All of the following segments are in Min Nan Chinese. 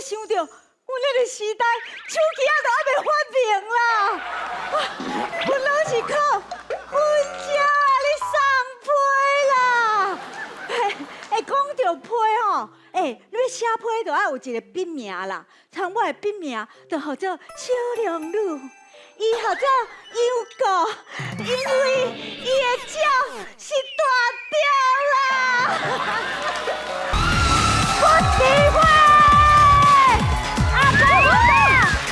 想著，阮彼个時代手機仔都猶未發明啦，阮攏是靠粉鳥仔咧送批啦。欸，講著批吼，欸，你欲寫批就愛有一个筆名啦，像我的筆名就號做小龍女，伊號做楊過，因為伊的鳥是大雕啦。不機會，阿公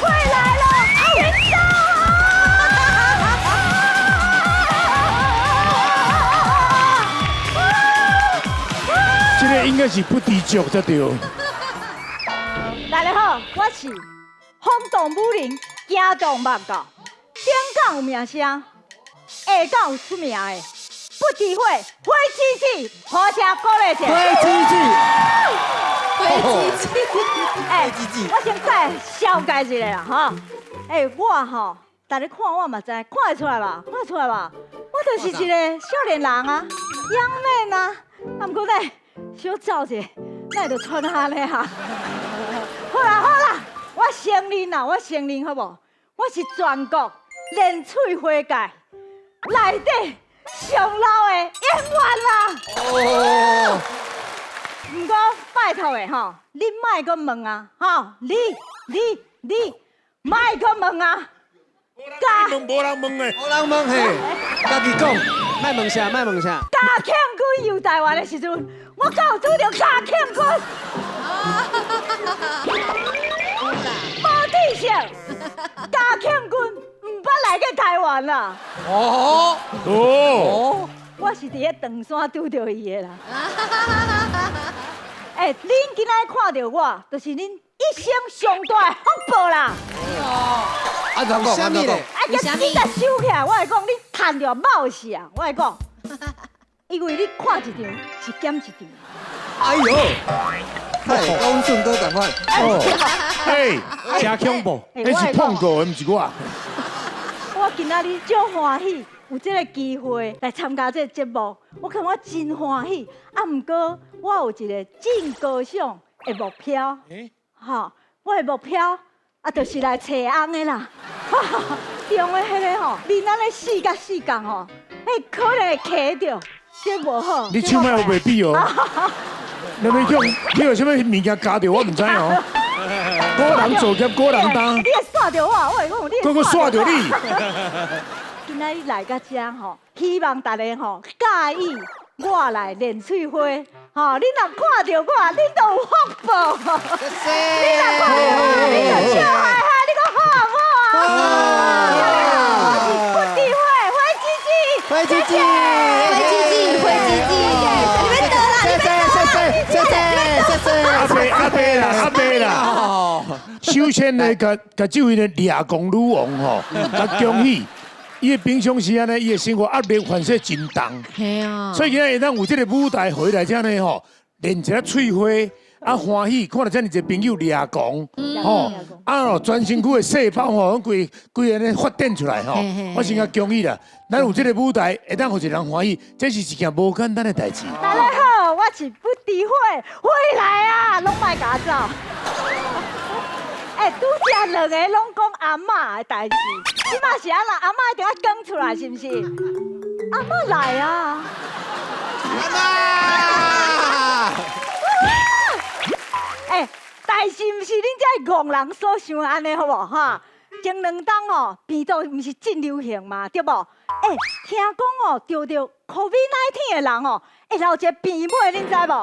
回來了，緊走啊！這个應該是不知足才對。大家好，我是風動武林，驚動萬教，頂港有名聲，下港有出名的，不知火火姊姊，鼓聲鼓勵一下。火姊姊，火姊姊，欸，我先介紹介一下啦，吼。欸，我吼，大家看我嘛知，看會出來吧？看會出來吧？我就是一个少年人啊，young man 啊，啊，毋過呢，小走者，哪會就穿按呢哈？好啦好啦，我承認啦，我承認好無？我是全國練喙花界內底上老的演員啦。哦。毋過拜託的吼，你莫閣問啊，吼，你你你莫閣問啊。家無人問的，無人問嘿，家己講，莫問啥，莫問啥。嘉慶君遊台灣的時陣，我敢有拄著嘉慶君？無對象，嘉慶君毋捌來過台灣啦。哦哦，我是佇咧長山拄著伊的啦。欸，恁今仔日看著我，就是恁一生上大的福報啦。按怎講？按怎講？啊，你共收起來，我會講你趁著冒死啊！我會講，因為你看一場是減一場。哎呦，太講順哥仝款。哎，真恐怖，彼是碰過的，毋是我。我今仔日足歡喜，有這个機會來參加這个節目，我感覺真歡喜。啊，毋過我有一个真高尚的目標，吼，我的目標啊，就是來揣翁的啦。中的彼个吼，面按呢四角四角吼，彼可能會卡著，這無好。你手莫予袂比哦。你欲用你有啥物物件咬著，我毋知哦。古人做業，古人擔。你會煞著我，我會講你。閣閣煞著你。今仔日來到遮吼，希望大家吼佮意我來練喙花，吼，恁若看著我，恁就有福報。你若看著我，恁就笑哈哈，你講好毋好啊？我是不知火，火姊姊，火姊姊，火姊姊，火姊姊，你欲倒啦，你欲倒啦，謝謝謝謝。阿伯阿伯啦，阿伯啦。首先呢，共共這位呢掠狂女王吼，共恭喜。伊的平常時按呢，伊的生活壓力反正真重，所以今仔會當有這个舞台回來遮呢吼，練一下喙花，啊歡喜，看著遮爾濟朋友掠狂，吼，啊哦，全身軀的細胞吼，攏規規按呢發展出來吼，我先共恭喜啦。咱有這个舞台，會當予一個人歡喜，這是一件無簡單的代誌。大家好，我是不知火，回來啊，攏莫共我走。欸，拄才兩个攏講阿嬤的代誌，這馬是按怎？阿嬤一定愛講出來，是毋是？阿嬤來啊！阿嬤！欸，代誌毋是恁這戇人所想的按呢，好無哈？前兩冬哦，病毒毋是真流行嘛，對無？欸，聽講哦，著著 COVID-19 的人哦，會留一个病尾，恁知無？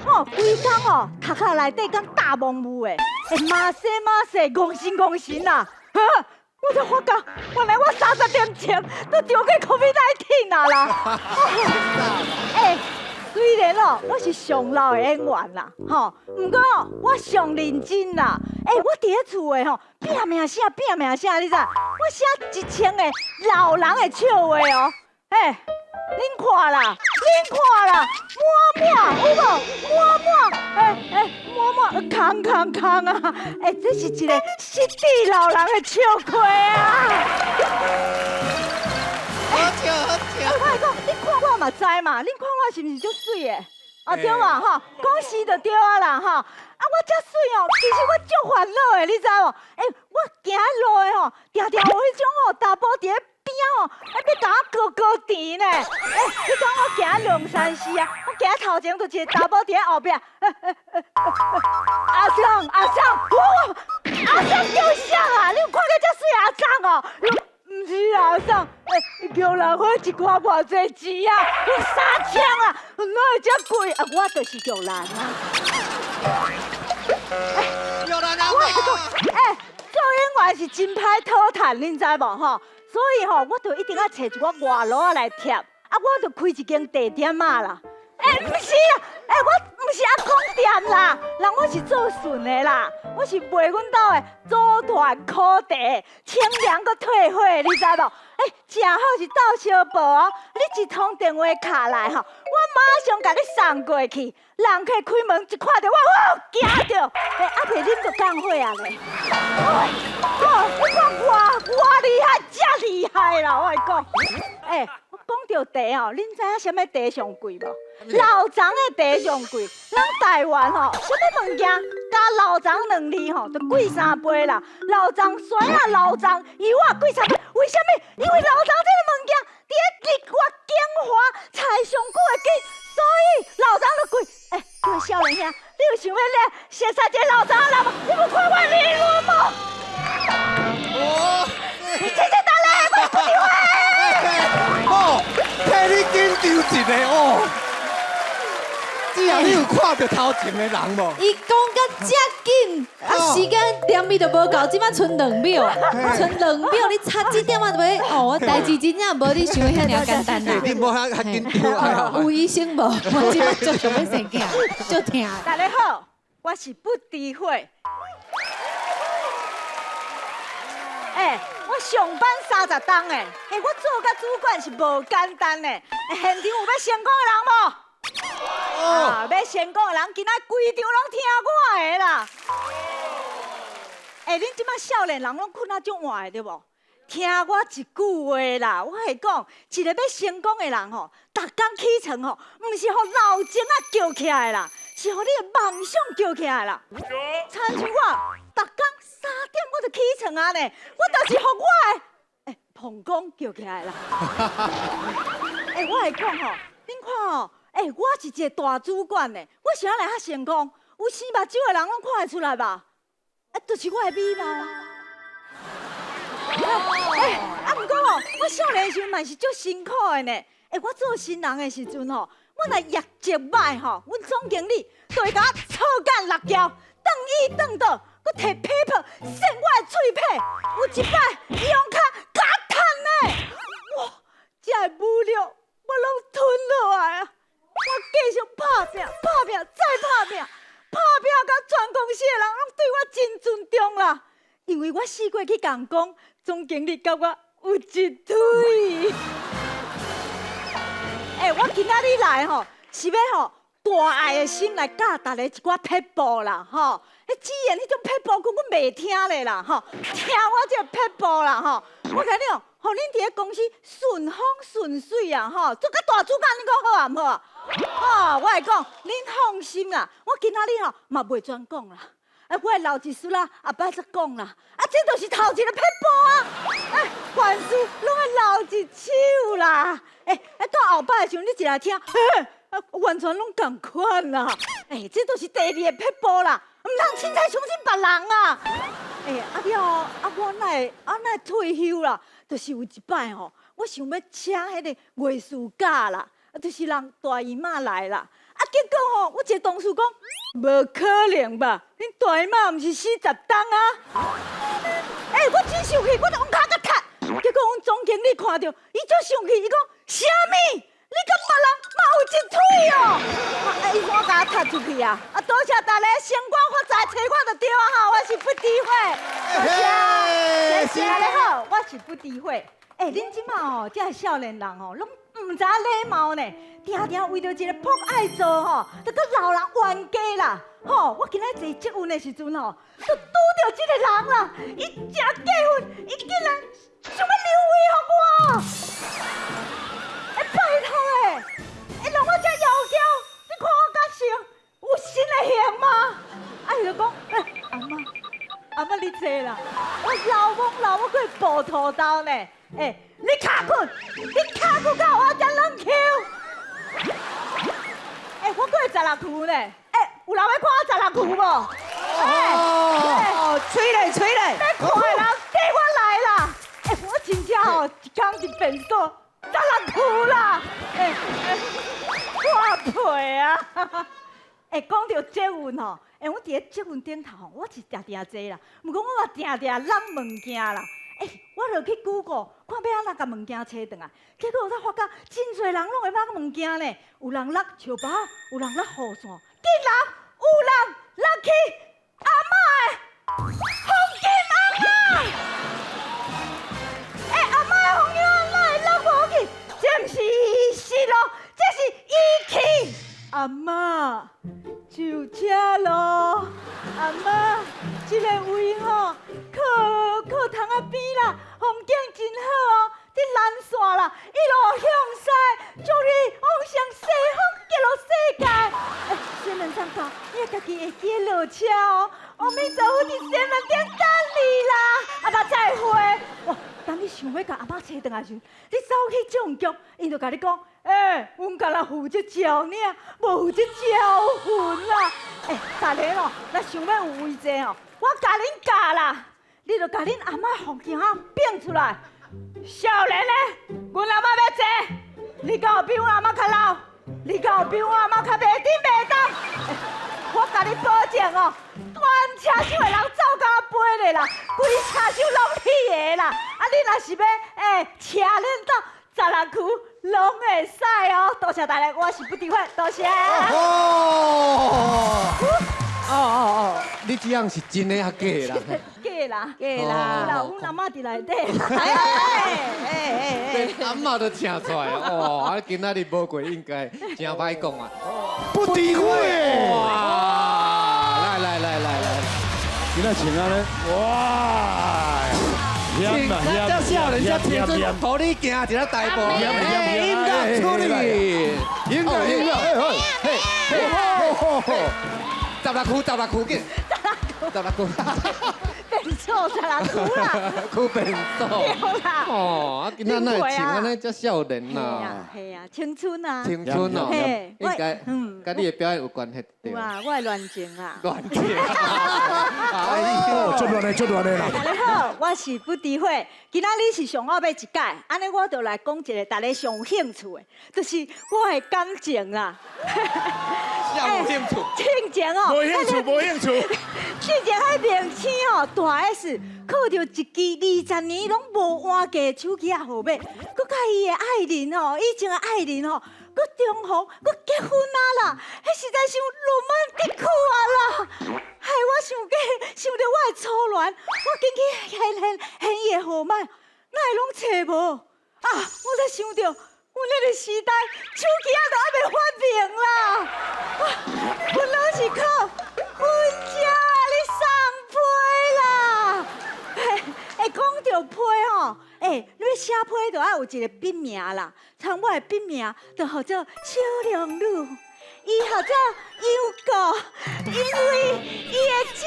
哦，規工哦，頭殼內底敢罩霧霧的，會麻西麻西，戇神戇神啊！我才發覺，原來我30點前都著過 COVID-19 啊啦！欸，雖然哦，我是上老的演員啦，吼，毋過我上認真啦。欸，我佇咧厝的吼，拼命寫，拼命寫，你知？我寫1000個老人的笑話哦。欸，恁看啦，恁看啦，滿滿有無？滿滿，欸欸，滿滿，空空空啊！欸，這是一個失智老人的笑話啊！好笑好笑。我來講，你看我嘛知嘛？恁看我是毋是足媠的？啊，哦對無吼，講實就對啊啦吼。啊，我遮媠哦，其實我足煩惱的，你知無？欸，我行路的吼，定定有彼種吼查埔佇咧邊吼，啊欲共我高高甜呢。欸，你講我行龍山寺啊，我行頭前就一个查埔佇咧後壁，阿桑阿桑，我阿桑叫啥啊？你有看過遮媠阿桑哦？毋是阿桑，欸，玉蘭花一寡偌濟錢啊？有3000啊，哪會遮貴？啊，我就是玉蘭啊。玉蘭啊！我講，欸，做演員是真歹討趁，恁知無吼？所以吼，我就一定愛揣一寡外路仔來貼，啊，我就開一間茶店仔啦。欸，毋是啦，欸，我毋是阿公店啦，人我是做順的啦，我是賣阮兜的祖傳苦茶，清涼閣退火，你知無？欸，誠好是鬥相報哦，你一通電話敲來吼，我馬上共你送過去。人客開門一看著我，哦，驚著！欸，猶未啉就降火啊咧！哦，你看我偌厲害，遮厲害啦！我來講，欸，我講著茶哦，恁知影啥物茶上貴無？老欉的茶上貴，咱台灣吼，啥物物件加老欉兩字吼，就貴三倍啦。老欉酸啊，老欉油啊，貴三倍。為啥物？因為老欉這個物件，佇咧日月精華採上久會緊，所以老欉就貴。欸，各位少年兄，你有想欲咧熟識這個老欉人無？你無看我理論無？哦，謝謝大家，我是不智慧。哦，替你緊張一下哦。只要你有看著頭前的人無？伊講甲遮緊，啊時間2秒都無夠，這擺賰2秒，賰2秒，你差這點仔就欲哦，代誌真正無你想的遐爾簡單啦。你無遐緊張啊？有醫生無？我這擺足想欲生囝，足疼。大家好，我是不智慧。欸，我上班30冬的，欸，我做甲主管是無簡單的。欸，現場有欲成功的人無？啊，欲成功的人，今仔規場攏聽我的啦。欸，恁這擺少年人攏睏啊足晚的對無？聽我一句話啦，我會講，一个欲成功的人吼，逐工起床吼，毋是予鬧鐘仔叫起來啦，是予你的夢想叫起來啦。親像我，逐工3點我就起床啊呢，我就是予我的欸膀胱叫起來啦。欸，我會講吼，恁看吼，欸，我是一个大主管呢，我是按怎來較成功？有生目睭的人攏看會出來吧？啊，就是我的美貌啊！欸，啊，毋過吼，我少年的時陣嘛是足辛苦的呢。欸，我做新人的時陣吼，我若業績歹吼，阮總經理就會共我臭幹六蹺，轉椅轉桌，閣提 paper 扇我的喙䫌。有一擺，伊用跤共我踢呢，哇！這个侮辱我攏吞落來啊！我繼續拍拼，拍拼，再拍拼，拍拼甲全公司的人攏對我真尊重啦。因為我試過去共講，總經理佮我有一腿。欸，我今仔日來吼，是欲吼大愛的心來教大家一寡撇步啦，吼。彼語言彼種撇步，根本袂聽咧啦，吼。聽我這個撇步啦，吼。我共你講，予恁佇咧公司順風順水啊，吼，做甲大主管，你講好啊毋好啊？吼，我會講，恁放心啦，我今仔日吼嘛袂專講啦。啊，我會留一絲啦，後擺才講啦。啊，這就是頭一个撇步啊！哎，凡事攏愛留一手啦。欸，啊，到後擺的時陣，你一來聽，欸，完全攏仝款啦。欸，這就是第二个撇步啦，毋通凊彩相信別人啊。欸，啊了，啊我哪會啊哪會退休啦？就是有一擺吼，我想欲請彼个月事假啦，啊，就是人大姨媽來啦。啊，結果吼，我一个同事講，無可能吧？恁大姨媽毋是40冬啊？欸，我真生氣，我就往跤共踢。結果阮總經理看著，伊足生氣，伊講啥物？你佮別人嘛有一腿哦？啊，伊怎共我踢出去啊？啊，多謝大家升官發財，揣我就對啊哈！我是不智慧，多謝，謝謝大家好，我是不智慧。欸，恁這馬吼，這少年人吼，攏毋知影禮貌呢，定定為著一个噗愛做吼，就佮老人冤家啦。吼，我今仔坐捷運的時陣吼，就拄著這個人啦，伊誠過分，伊竟然想欲留位予我。欸，拜託欸，欸，讓我遮枵嬌，你看我佮會用嗎？啊，伊就講，欸，阿嬤，阿嬤你坐啦，我老懵老我閣會無塗豆呢。欸，你跤骨，你跤骨敢予我遮軟 Q？欸，我閣會十六區呢。欸，有人欲看我十六區無？哦，吹咧吹咧，欲看的人綴我來啦！欸，我真正吼一工佇便所十六區啦！欸，破皮啊！欸，講著捷運吼，欸，阮佇咧捷運頂頭吼，我是定定坐啦，毋過我嘛定定挵物件啦。欸，我就去 Google 看欲按怎共物件揣轉來，結果我才發覺真濟人攏會挵物件呢，有人挵石包，有人挵雨傘，竟然有人挵去阿嬤的風景尪仔。欸，阿嬤的風景尪哪會挵無去？這毋是遺失咯，這是遺棄。阿嬤，就這囉，阿嬤，這个位吼，靠靠窗仔邊啦，風景真好哦。佇南線啦，一路向西，祝你往上西方極樂世界。欸，西門上高，你家己會記得落車哦。阿彌陀佛佇西門頂等你啦，阿嬤再會。哇，當你想欲共阿嬤揣轉來時，你走去總局，𪜶就共你講，欸，阮干焦負責招領，無負責招魂啦。欸，逐个哦，若想欲有位坐哦，我共恁教啦，你就共恁阿嬤風景仔變出來。少年的，阮阿嬤欲坐，你敢有比阮阿嬤較老？你敢有比阮阿嬤較袂振袂動？我共你保證哦，全車廂的人走甲飛咧啦，規車廂攏你的啦。啊，你若是欲欸車恁到十六區，攏會使哦。多謝大家，我是不知火，多謝。哦哦哦，你這樣是真的抑假的啦？假啦，假啦，啦，阮阿嬤佇內底。哎哎哎連阿嬤都請出來哦！啊，今仔日無過應該誠歹講啊。不知火。哇！來來來來來，今仔穿按呢？哇！咱這少年，這青春，予你行一个大步，音樂出嚟，音樂音樂，嘿嘿嘿，十六區十六區緊，十六區，便所十六區啦，區便所。對啦。哦，啊，今仔哪會穿按呢遮少年啊啊？係啊，青春啊。青春哦，應該，佮你的表演有關係對。有啊，我的戀情啊。戀情。哦，足亂的，足亂的啦。大家好，我是不知火。今仔日是上後尾一屆，按呢我就來講一个大家上有興趣的，就是我的感情啦。上有興趣。進前哦，無興趣，無興趣。進前彼明星哦，大 S 抾著一支20年攏無換過的手機仔號碼，閣佮伊的愛人吼，以前的愛人吼，閣重逢，閣結婚啊啦，彼實在傷羅曼蒂克啊啦！害我想過，想著我的初戀，我緊去現現現伊的號碼，哪會攏揣無？啊！我才想著，阮彼个時代手機仔都猶未發明啦，阮攏是靠粉鳥咧送批啦。欸，講著批吼，欸，你欲寫批就愛有一个筆名啦，像我的筆名就號做小龍女，伊號做楊過，因為伊的鳥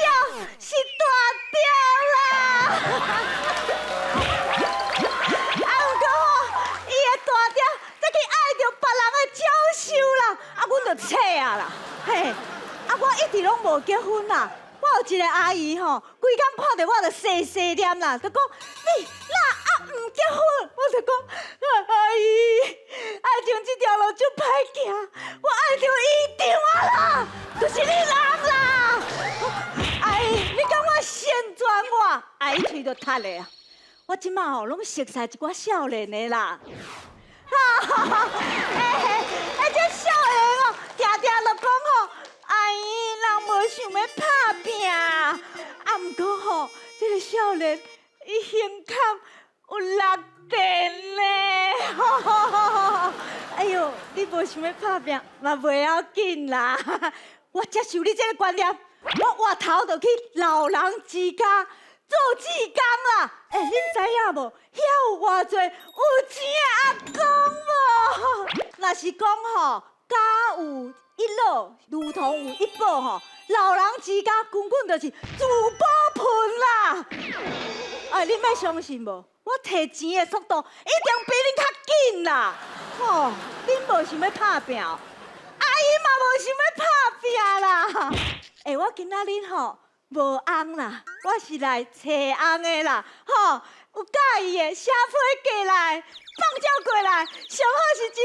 是大雕啦。啊，毋過吼，伊的大雕才去愛著別人的鳥獸啦，啊，阮就切啊啦，嘿，啊，我一直攏無結婚啦。我有一个阿姨吼，規工看著我就細細念啦，就講你哪猶毋結婚？我就講阿姨，愛情這條路足歹行，我愛著院長啊啦，就是你人啦。阿姨，你感覺成全我？阿姨喙就窒咧啊！我這馬吼攏熟似一寡少年的啦。哈哈哈！欸欸，這少年哦，定定就講吼。阿姨，人無想欲拍拚，啊，毋過吼，這个少年伊胸坎有六電咧，哎喲，你無想欲拍拚嘛袂要緊啦，我接受你這个觀念，我活頭就去老人之家做志工啦。欸，恁知影無？遐有偌濟有錢的阿公無？若是講吼，家有一老如同有一寶吼，老人之家根本就是聚寶盆啦！哎，你欲相信無？我提錢的速度一定比恁較緊啦！吼，恁無想欲拍拚，阿姨嘛無想欲拍拚啦！欸，我今仔日吼無翁啦，我是來揣翁的啦，吼，有佮意的寫批過來，放照過來，上好是一